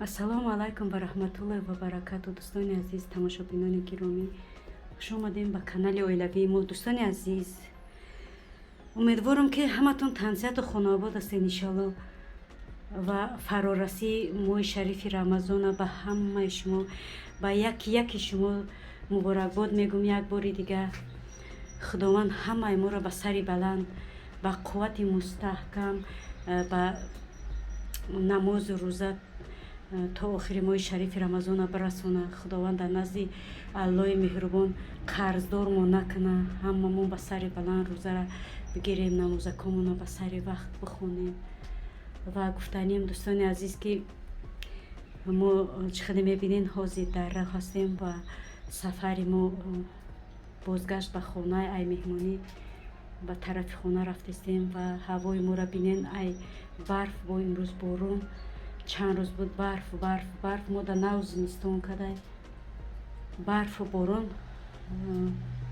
Ассалому алайкум ва раҳматуллоҳи ва баракату. Дӯстони азиз, тамошобинони гиромӣ, хуш омадем ба канали оилавии мо. Дӯстони азиз, умедворам, ки ҳаматон тансиҳату хонаобод ҳастед, иншоалло. Ва фарорасии моҳи шарифи Рамазона ба ҳамаи шумо, ба яки яки шумо муборакбод мегӯм. Як бори дигар Худованд ҳамаи моро ба сари баланд, ба қуввати мустаҳкам, ба намозу рӯза то охири моҳи шарифи Рамазона бирасона. Худованд дар назди Аллоҳи меҳрубон қарздормо накуна. Ҳамамон ба сари баланд рӯзара бигирем, намозакомона ба сари вақт бихонем. Ва гуфтанием, дӯстони азиз, ки мо, чӣ хеле мебинен, ҳозир дар роҳ ҳастем ва сафари мо бозгашт ба хонаи ай меҳмонӣ ба тарафи хона рафтестем. Ва ҳавои моро бинен, ай барф, бо имрӯз борон. Чанд рӯз буд барф, барф, барф. Мо да нав зимистон кадай, барфу борон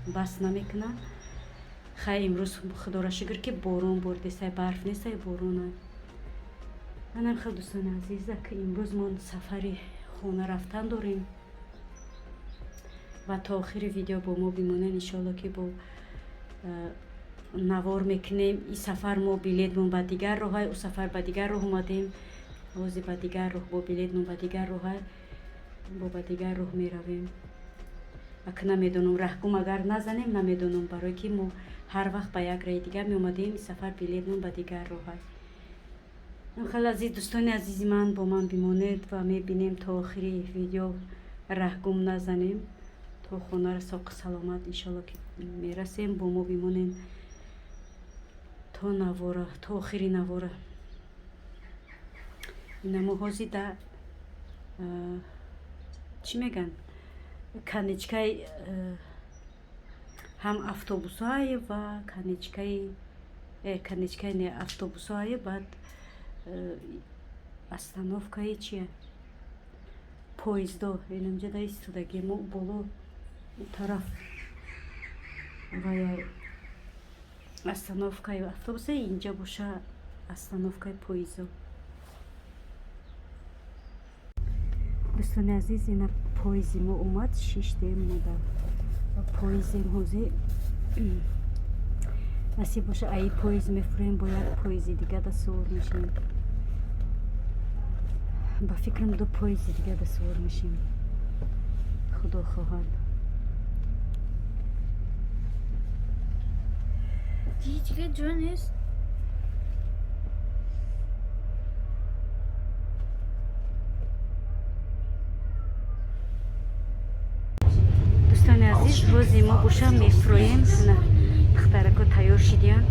бас намекунад. Хай, имрӯз, худоро шукр, ки борон бордестай, барф нестай, боронай. Манам хел, дӯстони азиза, ки имрӯз мо сафари хона рафтан дорем ва то охири видео бо мо бимонед, иншоалло, ки бо навор мекунем. И сафар мо билетмон ба дигар роҳай, ӯ сафар ба дигар роҳ омадем, ҳозир ба дигар роҳ, бо билетмон ба дигар роҳай, бо ба дигар роҳ меравем. Ака, намедонам, раҳгум агар назанем, намедонам, барое ки мо ҳар вақт ба як раи дигар меомадем, ин сафар билетмон ба дигар роҳай. Хеле азиз, дӯстони азизи ман, бо ман бимонед ва мебинем, то охири видео раҳгум назанем, то хонаро соқу саломат, иншоалло, ки мерасем. Бо мо бимонем то навора, то охири навора. Ина мо ҳозир да, чӣ мегӯянд, конечкаи ҳам автобусҳое ва конечкаи конечкаи не, автобусҳое, баъд остановкаи чия, поездо. Инамҷа да истодаги мо, боло тараф ва остановкаи автобусе, инҷа боша остановкаи поездо. Дӯстони азиз, ина поезди мо омад, шиштем, мо дар поездем ҳозир. Насиб боша, аи поезд мефурем, бо як поезди дига да сувор мешем. Ба фикрам, ду поезди дига да сувор мешем, худо хоҳад. Дига ҷо нест. Дӯстони азиз, ҳозир мо боша мефурӯем. Духтарако тайёр шидиян.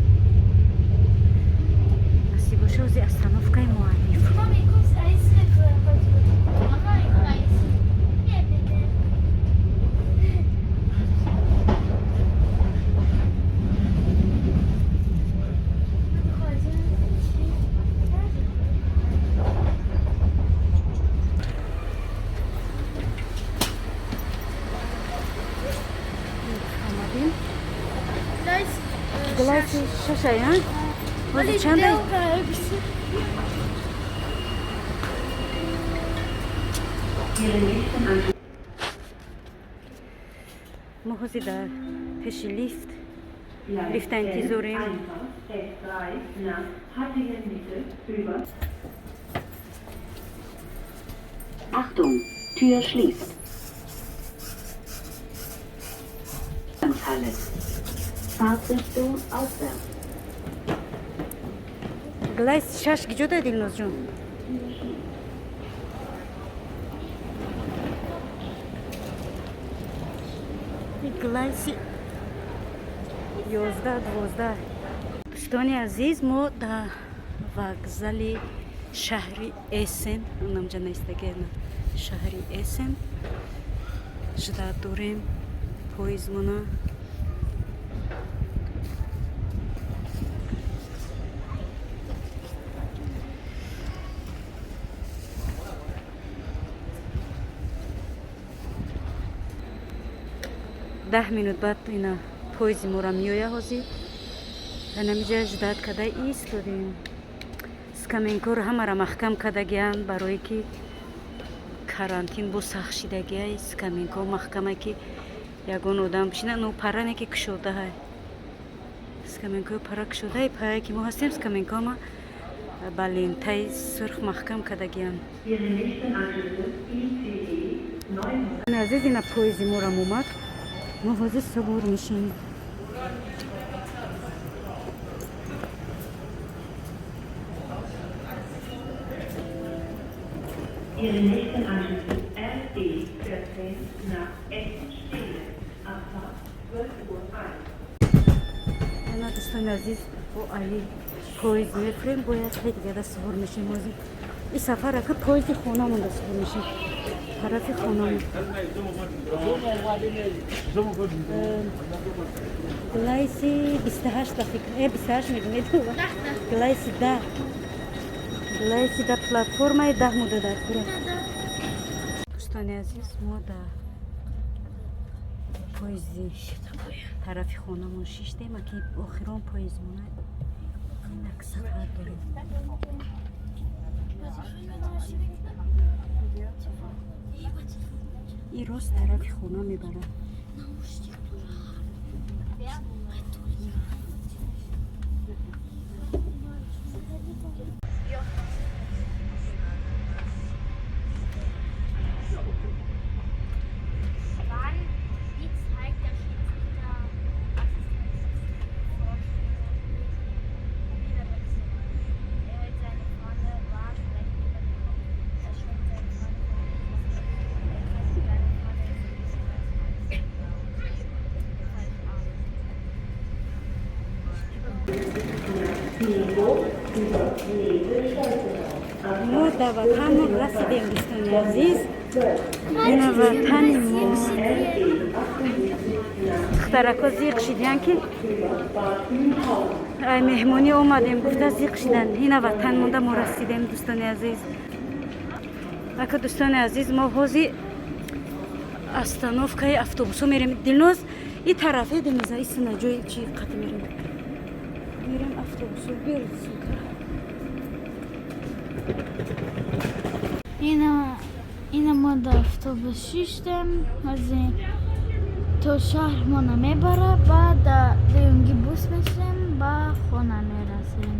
Насиб боша, ҳозир остановкаи мо мефурӯем. Омадем. Gleis шашай, а? Ҳозир чанда? Мо ҳозир дар пеши лифт, лифта интизорем. S3 nach Hattingen-Mitte über. Achtung, Tür schließt. Halle. Fahrtrichtung aufwärts. Gleis шаш киҷода, Дилнозҷон? Gleis и 11, 12. Дӯстони азиз, мо дар вокзали шаҳри Эссен, намҷа наистагена, шаҳри Эссен ждать дорем поездмона. 10 минут баъд ина поезди мора меоя. Ҳозир анамиҷа ждать када истодем. Скамейкаро ҳамара маҳкам кардагианд, барое ки Карантин бо сахт шидагиай, скамейка маҳкама, ки ягон одам бишина. Ну, паране ки кушодаҳай, скамейка пара кушодаи. Пая ки мо ҳастем, скамейка ма ба лентаи сурх маҳкам кардагиям. Ihre nächsten Anschlüsse ICE 900 Азиз, ина поезди морам омад, мо ҳозир савор мешем. Ihre nächsten Anschlüsse RE 14 nach Essen-Steele. Abfahrt 12.01 Uhr. Ана, дӯстони азиз, бо али поезд мефурем, бояд хеле дигада сувор мешем. Ҳозир и сафар ака поезди хонамонда сувор мешем, тарафи хонамон. Gleis и 28 ба фикр, 28 мегӯм, Gleis и 10, Gleis и 10, платформаи 10 муда дар кура. Дӯстони азиз, мо дар поезди тарафи хонамон шиштем, аки охирон поезд монад. Инак сафар дорем. И рост тарафи хона мебарад. Wann, wie zeigt der Schiedsrichter Assistenz Spielerwechsel? Er hält seine Fahne waagerecht über den Kopf. Er schwenkt seine Fahne vor dem Kopf. Er greift seine Fahne so als falsch an. Мо дар ватанмон расидем, дӯстони азиз. Ина ватани мо. Духтарако зиқ шидиян, ки ай меҳмонӣ омадем гуфта, зиқ шидан. Ина ватан монда мо расидем, дӯстони азиз. Ака, дӯстони азиз, мо ҳозир остановкаи автобусо мерем. Дилноз, и тарафе демеза, исина ҷои чи қати мерем, мерем автобусо бер сука. Ина мо дар автобус шиштем, ҳозир то шаҳр мона мебара, баъд дар дуюмги бус мешем, ба хона мерасем.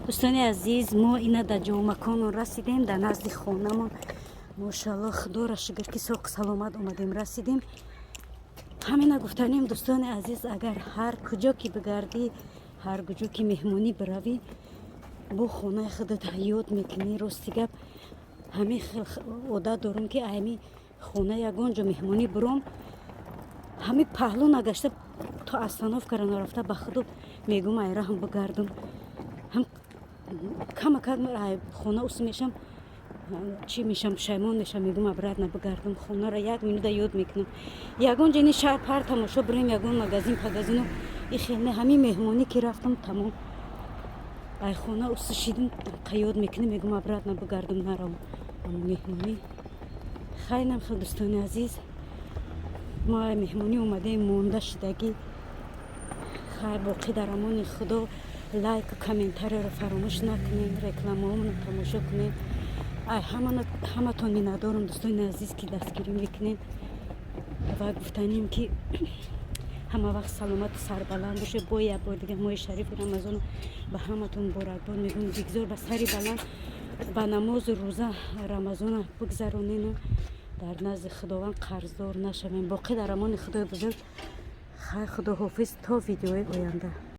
Дӯстони азиз, мо ина дар ҷомаконон расидем, дар назди хонамон. Мошалло, худоро шукр, ки соқ саломат омадем, расидем. Ҳамина гуфтанем, дӯстони азиз, агар ҳар куҷо ки бигардӣ, ҳар куҷо ки меҳмонӣ биравӣ, бо хонаи худат ёд мекунӣ. Рости гап, ҳамин хел одат дорум, ки ҳами хона ягон ҷо меҳмонӣ биром, ҳами паҳлӯ нагашта, то остановкара нарафта, ба худо мегӯм, айраҳам бигардум. Ҳам камакак хона ус мешам, чӣ мешам, пушаймон мешам, мегӯм, обратно бигардум хонаро, як минута ёд мекунам. Ягон ҷо ни шаҳр пар тамошо бирем, ягон магазин пагазину и хел не, ҳамин меҳмонӣ ки рафтам, тамом, ай хона ус шидим, ёд мекунем, мегӯм, обратно бигардум, наравам ам меҳмонӣ. Хайнам хел, дӯстони азиз, мо ай меҳмонӣ омадаем, монда шидагӣ. Хайр, боқӣ дар амони худо. Лайку комментарияро фаромӯш накунед, рекламаомонро тамошо кунед. Ай ҳаматон миннатдорам, дӯстони азиз, ки дастгирӣ мекунед, ва гуфтанем, ки ҳама вақт саломату сарбаланд бошед. Бо як бор дига моҳи шарифи Рамазоно ба ҳаматон муборакбод мегӯем. Бигзор ба сари баланд, ба намозу рӯза Рамазона бигзаронену дар назди Худованд қарздор нашавем. Боқӣ дар амони Худои бузург. Хайр, худоҳофиз, то видеои оянда.